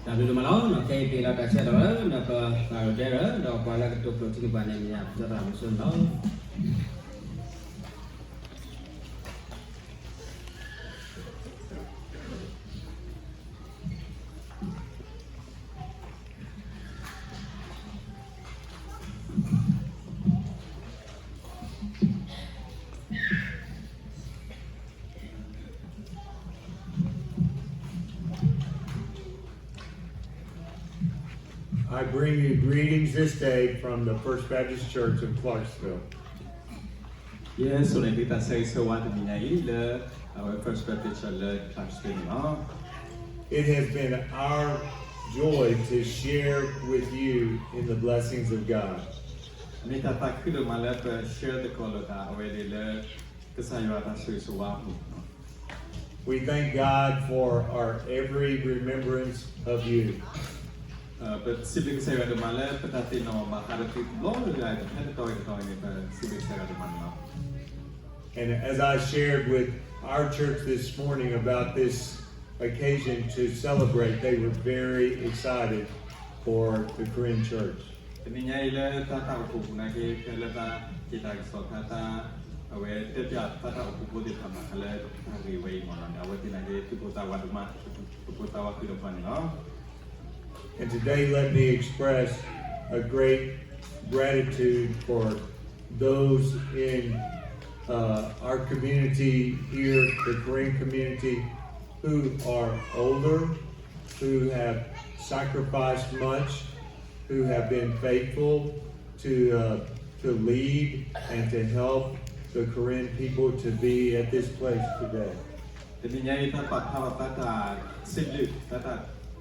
တၢ်ဘျုးဒိၣ်မးလီၤ. ခဲအံၤပဟ့ၣ်လီၤတၢ်ဆၢကတီၢ်လၢ ပပှၤကရၢဒီး ဒီးပှၤလၢကတိၤကျိာ်ထံနုာ်ပှၤန့ၣ် မ့ၢ်ပကစၢ်သရၣ်မုၣ်စိန့ၣ်လီၤ. I bring you greetings this day from the First Baptist Church of Clarksville. ယဲဆိၣ်ဂ့ၤသုတၢ်ဆၢဂ့ၤဆၢဝါတနံၤညါအံၤလၢ အဝဲ First Baptist Church လၢ Clarksville န့ၣ်လီၤ. It has been our joy to share with you in the blessings of God. မ့ၢ်တၢ်သးခုဒိၣ်မးလၢပ share သကိးလိာ်သးအဝဲန့ၣ်လၢ ကစၢ်ယွၤအတၢ်ဆိၣ်ဂ့ၤဆိၣ်ဝါအပူၤလီၤ. We thank God for our every remembrance of you. ပစံးဘျုးကစၢ်ယွၤဒိၣ်မးလၢပတၢ်သ့ၣ်နီၣ်ဘၣ်ဃးဒီးသုတဘျီလၢ်လၢ် ဖဲတတီၤဂ့ၤတတီၤဂ့ၤန့ၣ် ပစံးဘျုးကစၢ်ယွၤဒိၣ်မးန့ၣ်လီၤ. And as I shared with our church this morning about this occasion to celebrate, they were very excited for the Korean church. တနံၤညါအံၤလၢတၢ်အိၣ်ဖှိၣ်ပူၤနာ်က့ ဖဲလၢတၢ်ဟ့ၣ်တၢ်ကစီၣ်ဖဲတၢ် အဝဲတဲပၠးတၢ်အိၣ်ဖှိၣ်ဖိသ့ၣ်တဖၣ်ဘၣ်ဃးလၢတၢ်ဂ့ၢ်ဝဲအံၤမ့ၢ်နီၤန့ၣ် အဝဲသ့ၣ်နာ်က့ သူၣ်ပိၢ်သးဝးဒိၣ်မး သူၣ်ပိၢ်သးဝးဃုာ်ဒီးပှၤန့ၣ်လီၤ. And today, let me express a great gratitude for those in uh, our community here, the Korean community, who are older, who have sacrificed much, who have been faithful to uh, to lead and to help the Korean people to be at this place today. တနံၤညါအံၤ တၢ်ပာ်ဖျါထီၣ်တၢ်စံးဘျုး တၢ်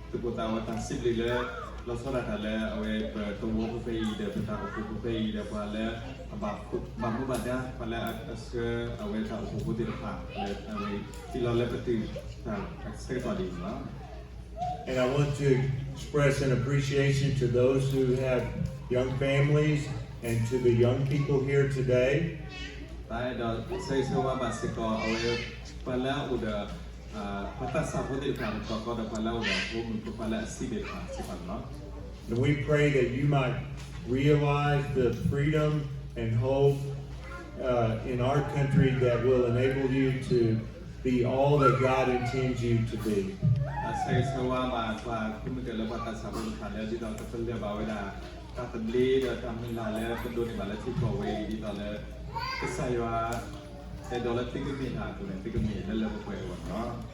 သူၣ်ပိၢ်သးဝးတၢ်စံးဘျုး လီၤဆီဒၣ်တၢ်လၢအဝဲပသဝီဖိဖဲအံၤဒီး ပတၢ်အိၣ်ဖှိၣ်ဖိဖဲအံၤဒီး ပှၤလၢအဘၣ်မူဘၣ်ဒါ ပှၤလၢအဆှၢအဝဲတၢ်အိၣ်ဖှိၣ်ဖိသ့ၣ်တဖၣ်လၢအဝဲသံလီၤလၢပတုၤတၢ်ဆၢကတီၢ်ဒ်န့ၣ်လီၤ. And I want to express an appreciation to those who have young families and to the young people here today. တၢ်အဲၣ်ဒိးဆၢဂ့ၤဆၢဝါဘၣ်စ့ၢ်ကီးအဝဲ ပှၤလၢအအိၣ်ဒီး ပှၤသးစၢ်ဖိသ့ၣ်တဖၣ် တကီၢ်ဃီဒီးပှၤလၢအအိၣ်ဒီးဖိမုၣ်ဖိခွါလၢအစံးဘျုးတဖၣ်စ့ၢ်ကီးန့ၣ်လီၤ. And we pray that you might realize the freedom and hope uh, in our country that will enable you to be all that God intends you to be. တၢ်ဆၢဂ့ၤဆၢဝါဘၣ်ပှၤဖိမုၣ်ကဲလၢပှၤသးစၢ်ဖိတဖၣ်လၢ ဒ်သိးကပလၢၢ်ဘၣ်ဝဲဒၣ် တၢ်သဘျ့ဒီးတၢ်မုၢ်လၢ်လၢပဒိးန့ၢ်ဘၣ်လၢထံကီၢ်ဝဲအံၤ ဒ်သိးလၢ ကစၢ်ယွၤ အဲၣ်ဒိးလၢသုကမ့ၢ်တၢ်အသိးန့ၣ် သုကမ့ၢ်လၢလၢပှဲၤပှဲၤအဂီၢ်န့ၣ်လီၤ.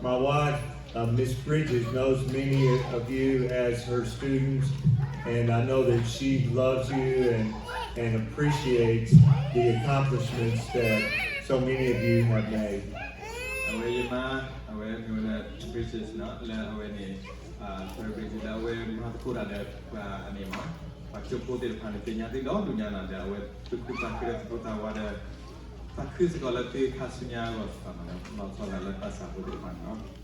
My wife, uh, Miss Bridges, knows many of you as her students, and I know that she loves you and, and appreciates the accomplishments that so many of you have made. အဝဲယမါ အဝဲမ့ၢ်ဝဲဒၣ် Bridges န့ၣ် လၢအဝဲန့ၣ် Bridges လၢအဝဲမၤသကိးတၢ်ဒီးပှၤအန့ၣ်မး ပှၤကၠိဖိသ့ၣ်တဖၣ်န့ၣ် သ့ၣ်ညါသုဒီဒူၣ်ညါနၤဒီး အဝဲသူၣ်ခုသးခုဒီးသူၣ်ပိၢ်သးဝးဒီး သးခုစ့ၢ်ကီးလၢသုခါဆူညါအဂီၢ်စ့ၢ်ကီးန့ၣ်လီၤ. လီၤဆီဒၣ်တၢ်လၢသးစၢ်ဖိသ့ၣ်တဖၣ်န့ၣ်လီၤ.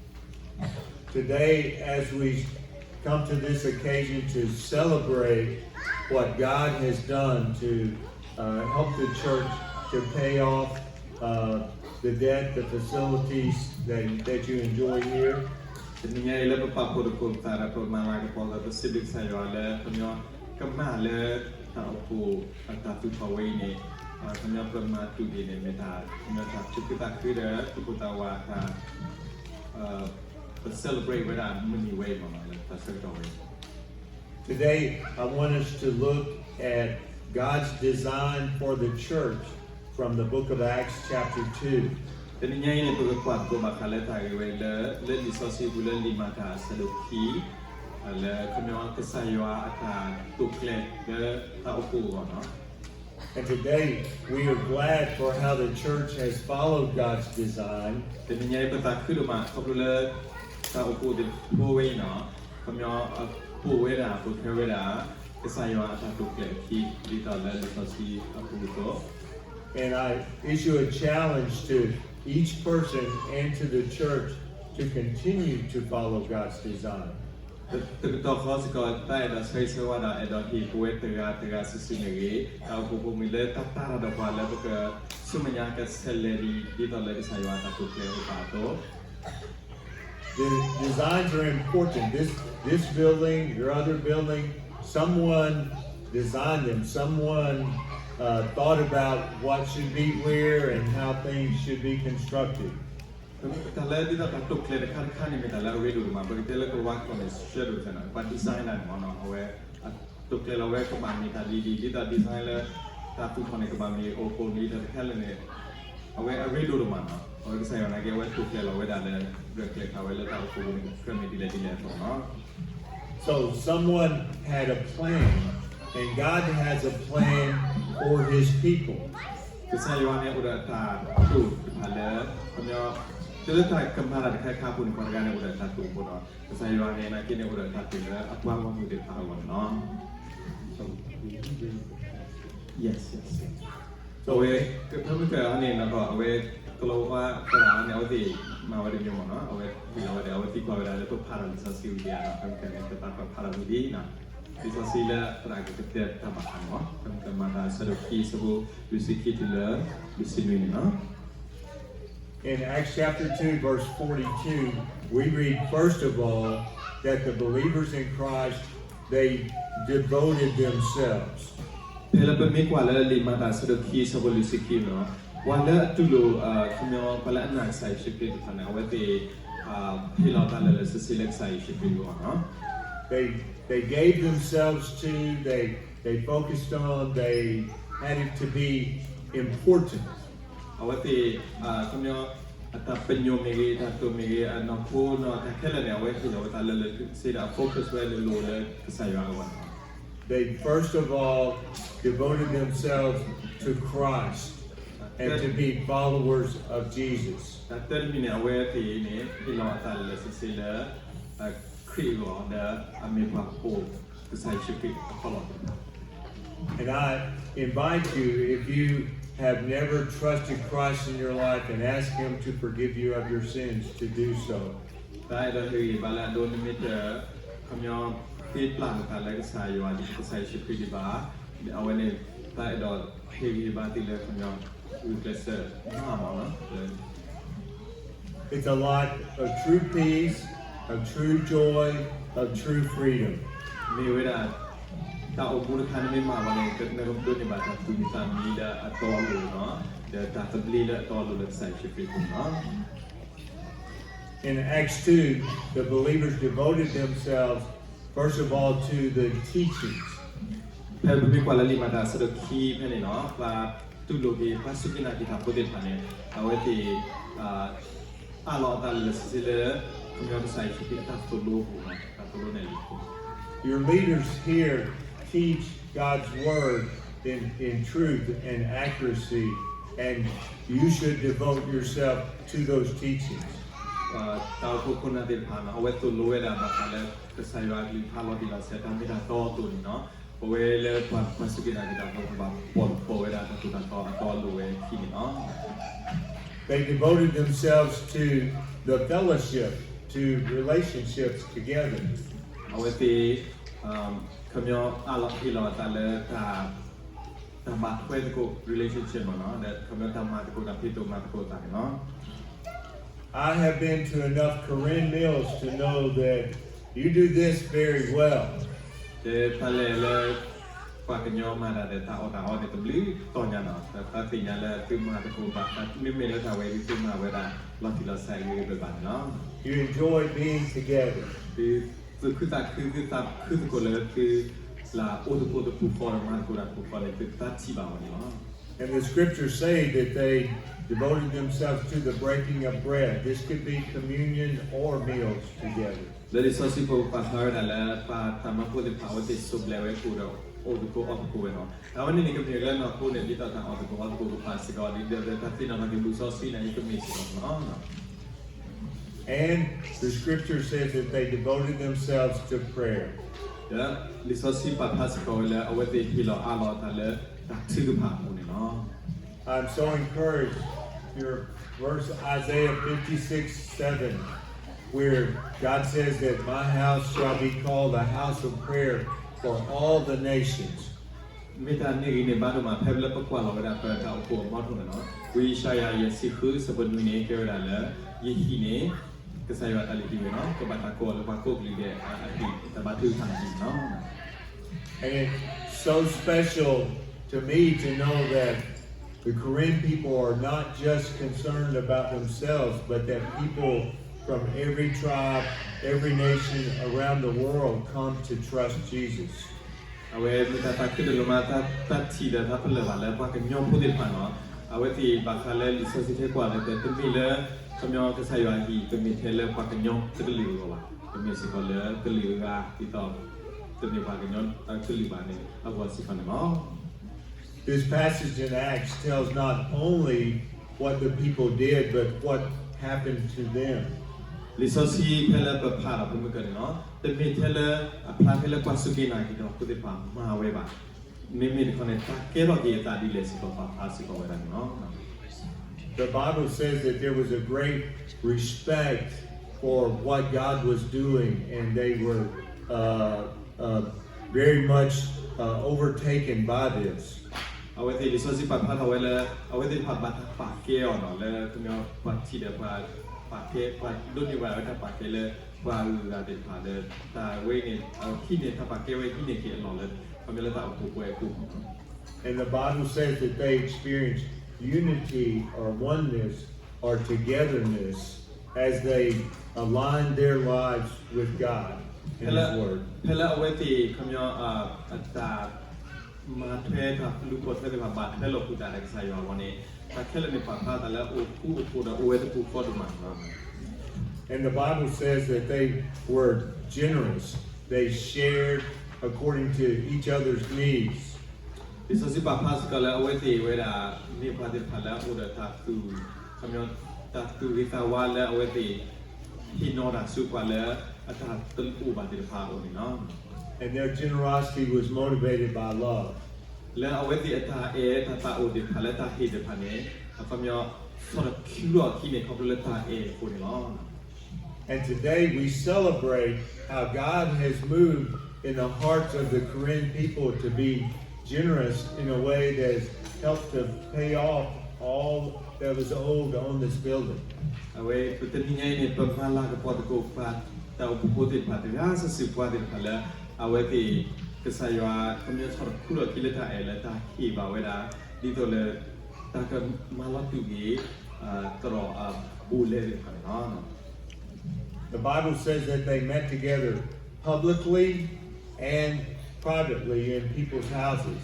Today, as we come to this occasion to celebrate what God has done to uh, help the church to pay off uh, the debt, the facilities that, that you enjoy here. တနံၤညါအံၤလၢပပာ်ဖှိၣ်သကိးပသးဒီးပမၤလၤကပီၤဒီး ပစံးဘျုးကစၢ်ယွၤလၢ ခီပညီ ကမၣ်လၢတၢ်အိၣ်ဖှိၣ်အတၢ်သူၣ်ထီၣ်ဝဲအံၤန့ၣ် ခီပညီပမၤတုၤဒ်န့ၣ် မ့ၢ်တၢ် ခီပညီတၢ်သူၣ်ခုသးခုဒီး သူၣ်ပိၢ်သးဝးတၢ် ပ celebrate ဝဲဒၣ်မုၢ်နံၤဝဲအံၤမ့ၢ်နီၤ လၢတၢ်ဆၢကတီၢ်ဝဲအံၤ Today, I want us to look at God's design for the church from the book of Acts, chapter two. တနံၤညါအံၤန့ၣ် ပကကွၢ်သကိးဘၣ်ဃးလၢတၢ်ဂ့ၢ်ဝဲလၢ လၢလံာ်စီဆှံပူၤလၢလံာ်မၤတၢ်အဆၢဒိၣ်ခံ လၢခီပညီကစၢ်ယွၤအတၢ်တိာ်ကျဲၤလၢတၢ်အိၣ်ဖှိၣ်အဂီၢ်နီၤ And today, we are glad for how the church has followed God's design. တနံၤညါအံၤ ပသးခုဒိၣ်မး ခီဖျိလၢတၢ်အိၣ်ဖှိၣ်သ့ၣ်တဖၣ်ဝဲအံၤနီၤ ခီပညီ ပိာ်ဝဲဒၣ် ပိာ်ထွဲဝဲဒၣ် ကစၢ်ယွၤအတၢ်တိာ်ကျဲၤအခံ ဒ်သိးလၢလံာ်စီဆှံအပူၤအသိး And I issue a challenge to each person and to the church to continue to follow God's design. တကတီၢ်ဃီစ့ၢ်ကီး တၢ်အဲၣ်ဒိးဆၢဂ့ၤဆၢဝါဒီး အဲၣ်ဒိးဟ့ၣ်ပဝဲတဂၤတဂၤစုာ်စုာ်န့ၣ်ဂ့ၤ တၢ်အိၣ်ဖှိၣ်ဖိမုၣ်လၢတၢ်တၢ်ဒီးပှၤလၢပကဆူမဲာ်ညါကဆဲးလဲၤဒံး ဒ်သိးလၢကစၢ်ယွၤအတၢ်တိာ်ကျဲၤအိၣ်ပာ်အသိး The designs are important. This this building, your other building, someone designed them. Someone uh, thought about what should be where and how things should be constructed. တၢ်လၢဒ်သိးတၢ်တိာ်ကျဲၤတခါတခါန့ၣ် မ့ၢ်တၢ်လၢအရ့ဒိၣ်ဒိၣ်မး ပကတဲလၢကဝါကျိာ်န့ၣ် ဆှၢဒိၣ်သနာ် ပှၤ design ဒၣ်န့ၣ်မ့ၢ်နီၤ အဝဲ တိာ်ကျဲၤလီၤဝဲကဘၣ်မ့ၢ်တၢ်ဒ်ဒ် ဒ်သိး design လၢ တၢ်သူၣ်ထီၣ်န့ၣ် ကဘၣ်မ့ၢ်အိၣ်ကိၣ်န့ၣ် တၢ်တခါလၢန့ၣ် အဝဲအရ့ဒိၣ်ဒိၣ်မးနီၤ အဝဲကစၢ်ယွၤနာ်က့ အဝဲတိာ်ကျဲၤလီၤဝဲဒၣ်လၢ ကြၢးကျဲၤခးဝဲလၢတၢ်အိၣ်ဖှိၣ်ပူၤန့ၣ် ကြၢးမ့ၢ်ဒ်လဲၣ်ဒ်လဲၣ်အသိးနီၤ So someone had a plan, and God has a plan for his people. ကစၢ်ယွၤန့ၣ်အိၣ်ဒီးတၢ်တိာ်တဖၣ်လၢ ခီပညီ တုၤလၢတၢ်ကမၤတၢ်တခါခါအပူၤန့ၣ် ပှၤတဂၤန့ၣ်အိၣ်ဒီးတၢ်တိာ်အဃိဒီး ကစၢ်ယွၤန့ၣ် နာ်က့န့ၣ်အိၣ်ဒီးတၢ်တိာ်လၢအပှၤဂီၢ်မုၢ်သ့ၣ်တဖၣ်အဂီၢ်န့ၣ်လီၤ. Yes, yes. အဝဲ ကဖၢမုၢ်ကၢၢ်အီၤန့ၣ် အဝဲ ကလီၤဝါသရၣ်န့ၣ် အဝဲသ့ၣ်မၤဝဲတမံၤမ့ၢ်နီၤ အဝဲဟ့ၣ်လီၤဝဲဒီး အဝဲသံကွၢ်ဝဲဒၣ်လၢပဖးထီၣ်လံာ်စီဆှံဝံၤဒီး ဖၢမုၢ်ကၢၢ်န့ၣ် ပသးပှၢ်ဖးထီၣ်ဝံၤလံ လံာ်စီဆှံလၢသရၣ်ကကတဲတၢ်ဘၣ်ဃးန့ၣ်မ့ၢ် ဖၢမုၢ်ကၢၢ်မၤတၢ်အဆၢဒိၣ်ခံ အဆၢဖိ လွံၢ်ဆံခံတုၤလၢ လွံၢ်ဆံနွံန့ၣ်လီၤ. In Acts chapter two, verse forty-two, we read, first of all, that the believers in Christ, they devoted themselves. ဖဲလၢပမ့ၢ်ကွၢ်လၢလံာ်မၤတၢ်အဆၢဒိၣ်ခံ အဆၢဖိလွံၢ်ဆံခံန့ၣ် ပှၤလၢအတူၢ်လိာ် ခီပညီ ပှၤလၢအနာ်ကစၢ်ယ့ၣ်ၡူးခရံာ်သ့ၣ်တဖၣ်န့ၣ် အဝဲသ့ၣ် ဟ့ၣ်လီၤအသးလၢာ်လၢာ်ဆ့ဆ့လၢကစၢ်ယ့ၣ်ၡူးခရံာ်အဂီၢ်နီၤ They they gave themselves to, they they focused on, they had it to be important. အဝဲသ့ၣ် ခီပညီ အတၢ်ပညိၣ်မ့ၢ်ဂ့ၤ တၢ်တိာ်မ့ၢ်ဂ့ၤ အနီၢ်ခိနီၢ်တၢ်ခဲလၢာ်န့ၣ် အဝဲဟ့ၣ်လီၤဝဲသးလၢာ်လၢာ်ဆ့ဆ့ဒီး focus ဝဲလိၤလိၤလၢကစၢ်ယွၤအဂီၢ်န့ၣ်လီၤ They first of all devoted themselves to Christ and to be followers of Jesus. တၢ်တမံၤန့ၣ် အဝဲသ့ၣ်န့ၣ် ဟ့ၣ်လီၤအသးလၢာ်လၢာ်ဆ့ဆ့လၢ ခရံာ်အဂီၢ်ဒီး အမ့ၢ်ပှၤပိာ်ကစၢ်ယ့ၣ်ၡူးခရံာ်အဖီလာ်သ့ၣ်တဖၣ် And I invite you, if you have never trusted Christ in your life and ask Him to forgive you of your sins, to do so. တၢ်အဲၣ်ဒိးဟ့ၣ်ဂံၢ်ဘါလၢအဒိ နမ့ၢ်တ ခီပညီ ဃ့ပျၢ်နသးလၢကစၢ်ယွၤ ကစၢ်ယ့ၣ်ၡူးခရံာ်ဒံးဘၣ်, အဝဲန့ၣ် တၢ်အဲၣ်ဒိးဟ့ၣ်ဂံၢ်ဟ့ၣ်ဘါသုလၢ ခီပညီ ဂုာ်ကျဲးစၢးမၤမးလီၤ. It's a life of true peace, of true joy, of true freedom. မ့ၢ်ဝဲဒၣ် တၢ်အိၣ်မူတခါန့ၣ်မ့ၢ်မၤဘၣ်န့ၣ် နကဒိးန့ၢ်ဘၣ်တၢ်သူၣ်မံသးမံလၢအတီအလိၤနီၤ, ဒီးတၢ်သဘျ့လၢအတီအလိၤလၢကစၢ်ယ့ၣ်ၡူးခရံာ်အပူၤန့ၣ်လီၤ. In Acts two, the believers devoted themselves, first of all, to the teachings. ဖဲပမ့ၢ်ကွၢ်လၢလံာ်မၤတၢ်အဆၢဒိၣ်ခံဖဲန့ၣ်နီၤ, ပှၤတူၢ်လိာ်က့ၤ ပှၤစူၢ်က့ၤနာ်က့ၤတၢ်ဖိသ့ၣ်တဖၣ်န့ၣ် အဝဲသ့ၣ် အးလီၤအသးလၢာ်လၢာ်ဆ့ဆ့လၢ ခီပညီကစၢ်ယ့ၣ်ၡူးခရံာ်အတၢ်သိၣ်လိအပူၤ, တၢ်သိၣ်လိန့ၣ်လီၤ. Your leaders here teach God's word in, in truth and accuracy, and you should devote yourself to those teachings. တၢ်အိၣ်ဖှိၣ်ခိၣ်နၢ်သ့ၣ်တဖၣ်န့ၣ် အဝဲသိၣ်လိဝဲဒၣ်ဘၣ်ဃးလၢ ကစၢ်ယွၤအကလုၢ်ကထါလီၤတံၢ်လီၤဆဲး တၢ်မ့ၢ်တၢ်တီအသိးန့ၣ်လီၤ. ပဝဲလၢပှၤစူၢ်က့ၤနာ်က့ၤတၢ်ဖိ ပဘၣ်ပိာ်ပိာ်ဝဲဒၣ်တၢ်သိၣ်တၢ်သီအတီအလိၤဝဲအခံန့ၣ်လီၤ. They devoted themselves to the fellowship, to relationships together. အဝဲသ့ၣ် ခီပညီ အးလီၤဟ့ၣ်လီၤအသးလၢ တၢ်ဘၣ်ထွဲသကိး relationship မ့ၢ်နီၤ, ဒီးခီပညီတၢ်မၤသကိး တၢ်ဖံးသကိးမၤသကိးအသးန့ၣ်လီၤ. I have been to enough Karen meals to know that you do this very well. တၢ်ဖဲလဲၣ်လၢ ပှၤကညီမၤတၢ်ဒီးတၢ်အီၣ်တၢ်အီန့ၣ် တဘျုးတီၢ်ညါနီၤ, တၢ်သ့ၣ်ညါလၢသုမၤသကိးဘၣ် မ့မ့ၢ်လၢတၢ်ဝဲအံၤ သုမၤဝဲဒၣ် လီၤတံၢ်လီၤဆဲးဂ့ၤဂ့ၤဘၣ်ဘၣ်န့ၣ်လီၤ. You enjoy being together. သုသူၣ်ခုသးခု သုသးခုသကိးလၢသု လၢအိၣ်သကိးတပူၤဃီဒီး မၤသကိးတၢ်တပူၤဃီန့ၣ် သုသးထံၣ်ဘၣ်ဝဲန့ၣ်လီၤ. And the scriptures say that they devoted themselves to the breaking of bread. This could be communion or meals together. လၢလံာ်စီဆှံပူၤပာ်ဖျါဝဲဒၣ်လၢ ပှၤတၢ်မၢဖိသ့ၣ်တဖၣ် အဝဲသ့ၣ်ဆိၣ်ဘျဲးဝဲအဃိဒီး အိၣ်သကိးအီၣ်သကိးဝဲလီၤ. အဝဲန့ၣ်န့ၣ် ကမ့ၢ်လၢနီၢ်ခိန့ၣ် ဒ်သိးတၢ်အီၣ်သကိးအီသကိးကပၤစ့ၢ်ကီး ဒ်ဒီးတၢ်သ့ၣ်နီၣ်ထီၣ်က့ၤ လံာ်စီဆှံန့ၣ် ကမ့ၢ်စ့ၢ်ကီးလီၤ. And the scripture says that they devoted themselves to prayer. ဒီးလံာ်စီဆှံပာ်ဖျါစ့ၢ်ကီးဝဲလၢ အဝဲသ့ၣ်ဟ့ၣ်လီၤအးလီၤအသးလၢ တၢ်ထုကဖၣ်အပူၤန့ၣ်လီၤ. I'm so encouraged. Your verse, Isaiah fifty-six seven, where God says that my house shall be called a house of prayer for all the nations. မ့ၢ်တၢ်န့ၢ်ဂံၢ်န့ၢ်ဘါဒိၣ်မး ဖဲလၢပကွၢ်လီၤဝဲဒၣ် ပတၢ်အိၣ်ဖှိၣ်အမီထိၣ်န့ၣ်လီၤ. ဝံယၡါယၤ ယဲၢ်ဆံဃု အဆၢဖိနွံန့ၣ် တဲဝဲဒၣ်လၢ ယဟံၣ်န့ၣ် ကစၢ်ယွၤတၢ်လုၢ်ဟံၣ်ဝဲနီၤ ကဘၣ်တၢ်ကိးအီၤလၢပှၤကိးကလုာ်ဒဲးအဟံၣ် တၢ်ဘါထုကဖၣ်အဟံၣ်နီၤ. And it's so special to me to know that the Karen people are not just concerned about themselves, but that people from every tribe, every nation around the world come to trust Jesus. အဝဲမ့ၢ်တၢ်သးခုတလၢမး တၢ်ထံၣ်ဒီးတၢ်ဖးလၢာ်ဘၣ်လၢပှၤကညီဖိသ့ၣ်တဖၣ်နီၤ. အဝဲသ့ၣ်ဘၣ်ဃးလၢလံာ်စီဆှံထဲကွၢ်လၢ တမ့ၢ်လၢ ခီပညီကစၢ်ယွၤအဟံၣ် တမ့ၢ်ထဲလၢပှၤကညီတကလုာ်အဂီၢ်ဘၣ်, တမ့ၢ်စ့ၢ်ကီးလၢကလုာ်အဂၤ ဒ်သိး တမ့ၢ်ပှၤကညီတကလုာ်ဘၣ်န့ၣ် အဂီၢ်စ့ၢ်ကီးန့ၣ်လီၤ. This passage in Acts tells not only what the people did, but what happened to them. လံာ်စီဆှံဖဲလၢပဖးဒီးဖဲမုၢ်ကၢန့ၣ်လီၤ, တမ့ၢ်ထဲလၢအဖျါထဲလၢပှၤစူၢ်က့ၤနာ်က့ၤဒီးဖိသ့ၣ်တဖၣ်မၤဝဲဘၣ်. မ့မ့ၢ်တခီန့ၣ် တၢ်ကဲထီၣ်က့ၤအသးဒ်လဲၣ်စ့ၢ်ကီး ပာ်ဖျါစ့ၢ်ကီးဝဲဒၣ်န့ၣ်လီၤ. The Bible says that there was a great respect for what God was doing, and they were uh, uh, very much uh, overtaken by this. အဝဲသ့ၣ်လံာ်စီဆှံပာ်ဖျါထီၣ်ဝဲလၢ အဝဲသ့ၣ်တဖၣ်ဘၣ်တၢ်ပာ်ကဲအီၤနီၤ လၢခီပညီပှၤထံၣ်ဒီးပှၤပာ်ကဲ ပှၤဒိးန့ၢ်ဘၣ်ဝဲတၢ်ပာ်ကဲလၢပှၤဂုၤဂၤသ့ၣ်တဖၣ်ဒီး တၢ်ဝဲန့ၣ် အဟံးန့ၢ်တၢ်ပာ်ကဲဝဲဟံးန့ၢ်က့ၤအလီၢ်လၢ ခီပညီလၢတၢ်အိၣ်ဖှိၣ်ပှဲၤအပူၤ And the Bible says that they experienced unity or oneness or togetherness as they aligned their lives with God and His Word. ဖဲလၢအဝဲသ့ၣ်ခီပညီ အတၢ်မၤထွဲတၢ်လူၤပိာ်ထွဲသ့ၣ်တဖၣ် ဘၣ်ထွဲလိာ်ကွံာ်သးဒီးကစၢ်ယွၤအဂီၢ်န့ၣ် တၢ်ခဲလၢာ်န့ၣ်ပာ်ဖျါသးလၢအိၣ်ဃူအိၣ်ဖိးဒီးအိၣ်ဝဲတပူၤဃီဒိၣ်မးန့ၣ်လီၤ. And the Bible says that they were generous. They shared according to each other's needs. လံာ်စီဆှံပာ်ဖျါစ့ၢ်ကီးလၢအဝဲသ့ၣ်ဝဲဒၣ် မ့ၢ်ပှၤသ့ၣ်တဖၣ်လၢအအိၣ်ဒီးတၢ်သူၣ် ခီပညီ တၢ်သူၣ်ဂ့ၤသးဝါလၢအဝဲသ့ၣ် ဟ့ၣ်နီၤတၢ်ဆူပှၤလၢအတၢ်တအိၣ်ဘၣ်သ့ၣ်တဖၣ်အအိၣ်န့ၣ်လီၤ. And their generosity was motivated by love. လၢအဝဲသ့ၣ်အတၢ်အဲၣ်တၢ်သးအိၣ်သ့ၣ်တဖၣ်လၢတၢ်ဟ့ၣ်သ့ၣ်တဖၣ်န့ၣ် အခီပညီ ဆီၣ်ထွဲချုးအီၤအခံန့ၣ် ခီဖျိလၢတၢ်အဲၣ်အဃိန့ၣ်လီၤ. And today we celebrate how God has moved in the hearts of the Karen people to be generous in a way that has helped to pay off all that was owed on this building. အဝဲ ပတနံၤညါအံၤန့ၣ် ပမၤလၤကပီၤသကိးပှၤတၢ်အိၣ်ဖှိၣ်ဖိသ့ၣ်တဖၣ် တဂၤစုာ်စုာ်ပှၤသ့ၣ်တဖၣ်လၢ အဝဲသ့ၣ် ကစၢ်ယွၤ ခီပညီဆီၣ်ထွဲချုးအီၤအခံလၢတၢ်အဲၣ်လၢတၢ်ဟ့ၣ်ဘၣ်ဝဲဒၣ် ဒ်သိးလၢ တၢ်ကမၤလီၤတူာ်က့ၤ သရိာ်အဘူးအလဲသ့ၣ်တဖၣ်န့ၣ်လီၤ. The Bible says that they met together publicly and privately in people's houses.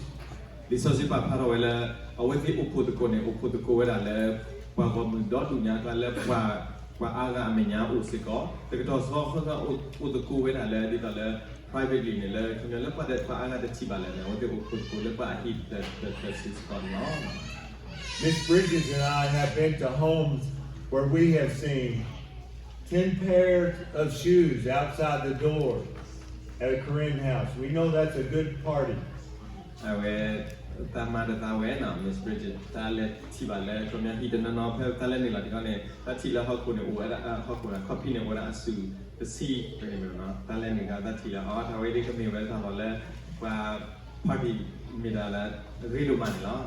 လံာ်စီဆှံပာ်ဖျါထီၣ်ဝဲလၢ အဝဲသ့ၣ်အိၣ်ဖှိၣ်သကိးန့ၣ် အိၣ်ဖှိၣ်သကိးဝဲဒၣ်လၢ ပှၤဂီၢ်မုၢ်ဒီဒူၣ်ညါအကျါလၢ ပှၤအါဂၤအမဲာ်ညါအိၣ်စ့ၢ်ကီး တကတီၢ်စီၤဃီအိၣ်သကိးဝဲဒၣ်လၢ ဒ်သိးလၢ privately န့ၣ်လၢ ခီပညီလၢပှၤအါဂၤတထံၣ်ဘၣ်လဲၣ်န့ၣ် အဝဲသ့ၣ်အိၣ်ဖှိၣ်သကိးလၢပှၤအဟံၣ်တစဲးစ့ၢ်ကီးန့ၣ်လီၤ. Miss Bridges and I have been to homes where we have seen ten pairs of shoes outside the door at a Korean house. We know that's a good party. အဝဲ တၢ်မၤတသးဝဲနီၤ Miss Bridget တၢ်လဲၤထံၣ်ဘၣ်လၢ ခီပညီဟံၣ်တနီၤနီၤ ဖဲတၢ်လဲၤနုာ်လီၤတခီန့ၣ် တၢ်ထံၣ်လၢဟီၣ်ခိၣ်န့ၣ် အိၣ်ဝဲဒၣ် ဟီၣ်ခိၣ်န့ၣ် ခီၣ်ဖံးန့ၣ် အိၣ်ဝဲဒၣ်အစုတဆံန့ၣ် တၢ်လဲၤနုာ်ဒီးတၢ်ထံၣ်လၢ အတၢ်ဝဲဒၣ်ကမ့ၢ်ဝဲတၢ်လီၢ်လၢ ပှၤ party မ့ၢ်တၢ်လၢ ဂ့ၤဒိၣ်မးန့ၣ်လီၤ.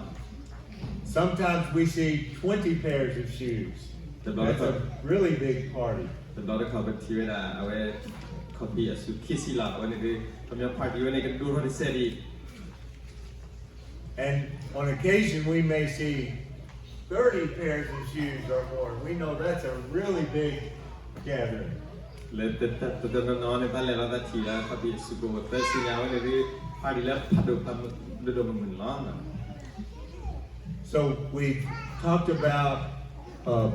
Sometimes we see twenty pairs of shoes. That's a really big party. တဘျီတခီၣ်ပထံၣ်ဝဲဒၣ် အဝဲ ခီၣ်ဖံးအစုခံဆံလီၤ အဝဲန့ၣ်ဒီး ခီပညီ party ဝဲန့ၣ် ကဒိၣ်ထီၣ်တစဲးဒံး And on occasion we may see thirty pairs of shoes or more. We know that's a really big gathering. လၢတနီၤနီၤန့ၣ် တၢ်လဲၤလီၤတၢ်ထံၣ်လၢ ခီၣ်ဖံးအစုကအိၣ်သၢဆံညါဝဲန့ၣ်ဒီး party လၢဖးဒိၣ်ဖးဒိၣ်မုၢ်မုၢ်န့ၣ်လီၤ. So we talked about uh,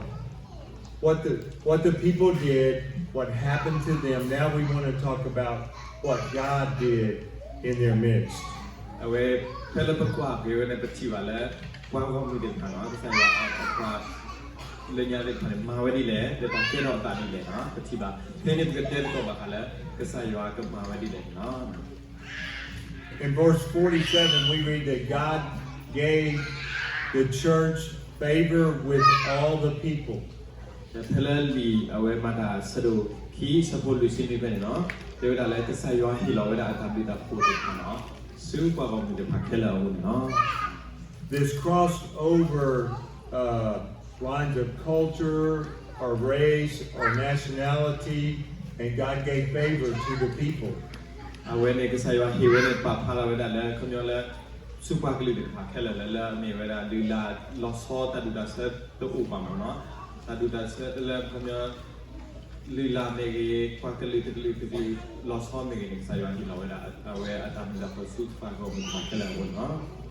what the what the people did, what happened to them. Now we want to talk about what God did in their midst. အဝဲ ဖဲလၢပကွၢ်က့ၤဝဲန့ၣ် ပထံၣ်ဘၣ်လၢ ပှၤဂီၢ်မုၢ်သ့ၣ်တဖၣ်နီၤ ကစၢ်ယွၤအပှၤလၢညါသ့ၣ်တဖၣ်န့ၣ် မၤဝဲဒ်လဲၣ် လၢတၢ်ကဲထီၣ်အသးဒ်လဲၣ်နီၤ ပထံၣ်ဘၣ် ဖဲန့ၣ်ပကတဲသကိးဘၣ်ဃးလၢ ကစၢ်ယွၤကမၤဝဲဒ်လဲၣ်န့ၣ်လီၤ. In verse forty-seven, we read that God gave the church favor with all the people. ဒီးဖဲလၢလံာ်အဝဲမၤတၢ်ဆၢဒိၣ်ခံ ဆၢဖိလွံၢ်ဆံနွံဖဲန့ၣ်လီၤ. တဲဝဲဒၣ်လၢကစၢ်ယွၤဟ့ၣ်လီၤဝဲဒၣ် အတၢ်ဘျုးတၢ်ဖှိၣ်သ့ၣ်တဖၣ်န့ၣ်လီၤ ဆူပှၤဂီၢ်မုၢ်သ့ၣ်တဖၣ်ခဲလၢာ်အအိၣ်န့ၣ်လီၤ. This crossed over uh, lines of culture or race or nationality, and God gave favor to the people. အဝဲန့ၣ် ကစၢ်ယွၤဟ့ၣ်ဝဲန့ၣ် ပာ်ဖျါထီၣ်ဝဲဒၣ်လၢ ခီပညီလၢ ဆူပှၤကလုာ်တဖၣ်ခဲလၢာ်လၢ လၢအမ့ၢ်ဝဲဒၣ် လုၢ်လၢ်လီၤဆီ တၢ်ဒူၣ်တၢ်ဆၢတအိၣ်ဘၣ်မ့ၢ်နီၤ, တၢ်ဒူၣ်တၢ်ဆၢလၢ ခီပညီ လုၢ်လၢ်မ့ၢ်ဂ့ၤ ပှၤကလုာ်တကလုာ်တကလုာ် လီၤဆီမ့ၢ်ဂ့ၤန့ၣ် ကစၢ်ယွၤဟ့ၣ်လီၤဝဲဒၣ် အဝဲအတၢ်မုာ်တၢ်ခုၣ်ဆူပှၤဂီၢ်မုၢ်တဖၣ်ခဲလၢာ်အအိၣ်န့ၣ်လီၤ.